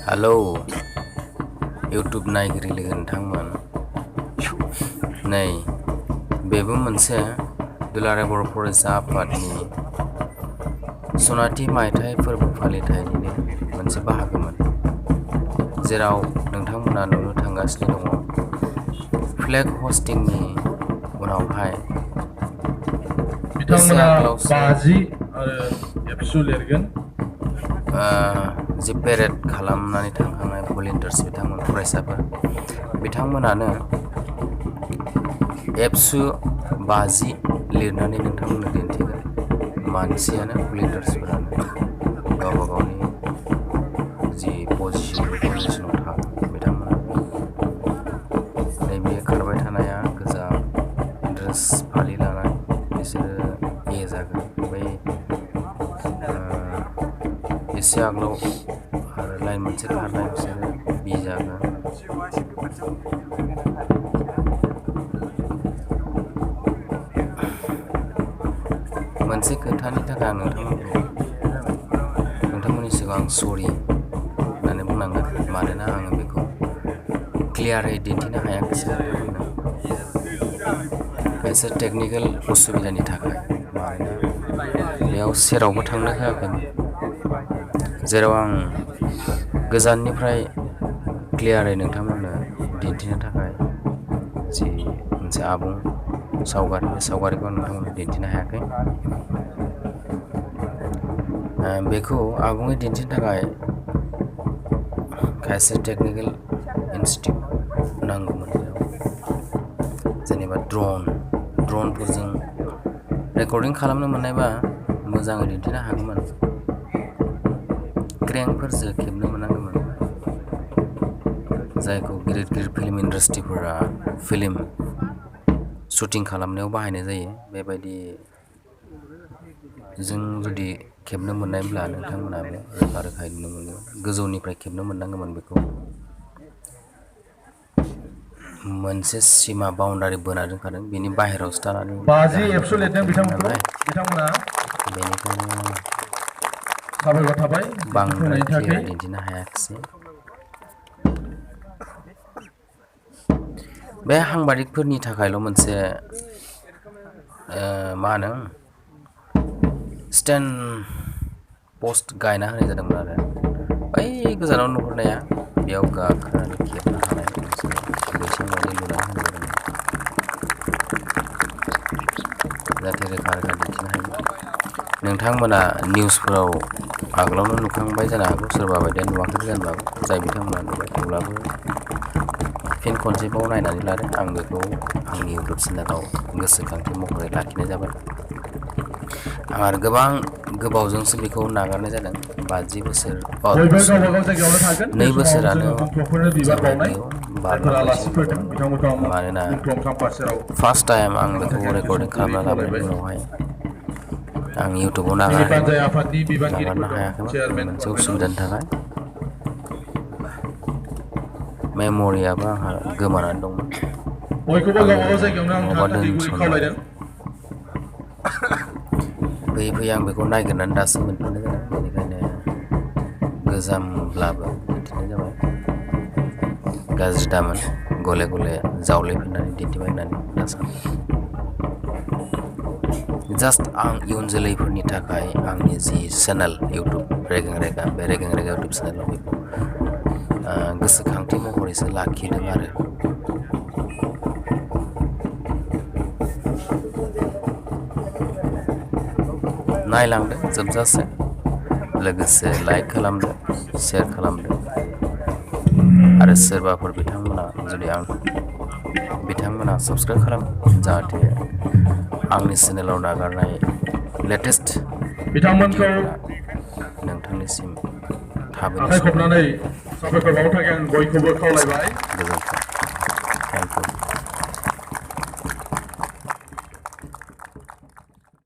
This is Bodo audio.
हेलौ इउटुब नायगिरि लोगो नोंथांमोन नै बेबो मोनसे दुलाराय बर' फरायसा आफादनि सनाथि मायथाइ फोरबो फालिथायनिनो मोनसे बाहागोमोन जेराव नोंथांमोना नुनो थांगासिनो दङ फ्लेग हस्टिंनि उनावहाय बिथांमोना 50 आरो एबसु लिरगोन जि पेरेड खालामनानै थांखांनाय भलेन्टियार्स बिथांमोन फरायसाफोर बिथांमोनानो एबसु 50 लिरनानै नोंथांमोननो दिन्थिगोन मानसियानो भलेन्टियार्सफोरानो गावबा गावनि जि पजिशनाव थागोन बिथांमोना नैबे खारबाय थानाया गोजा ड्रेस फालि लानाय बिसोरो ए जागोन बै एसे आगोलाव आरो लाइन मोनसे खारनाय बिसोरो बि जागोन मोनसे खोथानि थाखाय आं नोंथांमोननि सिगाङाव आं सरि होननानै बुंनांगोन मानोना आङो बेखौ क्लियारै दिन्थिनो हायाखिसै नोंथांमोननो खायसे टेकनिकेल उसुबिदानि थाखाय मानोना बेयाव सेरावबो थांनो होआखैमोन जेराव आं गोजाननिफ्राय क्लियारै नोंथांमोननो दिन्थिनो थाखाय जि मोनसे आबुं सावगारि बे सावगारिखौ आं नोंथांमोननो दिन्थिनो हायाखै बेखौ आबुङै दिन्थिनो थाखाय खायसे टेकनिकेल इनस्टिट्युट नांगौमोन बेयाव जेनेबा ड्रनफोरजों रेकर्डिं खालामनो मोननायबा मोजाङै दिन्थिनो हागौमोन क्रेंकफोरजों खेबनो मोनांगौमोन जायखौ गिदिर गिदिर फिल्म इन्डास्ट्रिफोरा फिल्म शुटिं खालामनायाव बाहायनाय जायो बेबायदि जों जुदि खेबनो मोननायब्ला नोंथांमोनाबो रोखा रोखायै नुनो मोनगोन गोजौनिफ्राय खेबनो मोननांगौमोन बेखौ मोनसे सिमा बाउन्डारि बोना दोनखादों बेनि बाहेरायावसो थानानै 50 एबसु लिरदों बिथांमोना बेनिखायनो साबायखर थाबाय बांद्राय क्लियार दिन्थिनो हायाखिसै बे हांबादिकफोरनि थाखायल' मोनसे मा होनो स्टेन्ड पस्ट गायना होनाय जादोंमोन आरो बै गोजानाव नुहुरनाया बेयाव गाखोनानै खेबनो हानाय मोनसे बैसां बायदि लुनानै होनाय जादोंमोन जाहाथे रोखा रोखा दिन्थिनो हायो नोंथांमोना निउसफोराव आगोलावनो नुखांबाय जानो हागौ सोरबा बायदिया नुवाखै जानो हागौ जाय बिथांमोना नुबाय थेवब्लाबो फिन खनसेबाव नायनानै लादों आं बेखौ आंनि इउटुब चेनेलाव गोसोखांथि महरै लाखिनाय जाबाय आं आरो गोबां गोबावजोंसो बेखौ नागारनाय जादों 50 बोसोर 2 बोसोरानो जाबाय बेयाव बारलांगासिनो दङ मानोना फार्स्ट टाइम आं बेखौ रेकर्डिं खालामना लाबोनायनि उनावहाय आं इउटुबाव नागारनो हायाखैमोन मोनसे उसुबिदानि थाखाय मेम'रियाबो आंहा गोमानानै दंमोन नङाबा दोनसनबाय फैयै फैयै आं बेखौ नागिरनानै दासो मोनफिननाय जादों बेनिखायनो गोजामब्लाबो दिन्थिनाय जाबाय गाज्रि दामोन गले गले जावलेफिननानै दिन्थिबाय होननानै दासान जास्ट आं इयुन जोलैफोरनि थाखाय आंनि जि चेनेल इउटुब रेगें रेगा बे रेगें रेगा इउटुब चेनेलाव बेखौ गोसोखांथि महरैसो लाखिदों आरो नायलांदो जोबजासे लोगोसे लाइक खालामदो शेयार खालामदो आरो सोरबाफोर बिथांमोना साबस्क्राइब खालाम जाहाथे आंनि चेनेलाव नागारनाय लेटेस्ट भिडिअफोरा नोंथांनिसिम थाबैनो साबायखर बावनो थाखाय आं बयखौबो खावलायबाय गोजोन्थों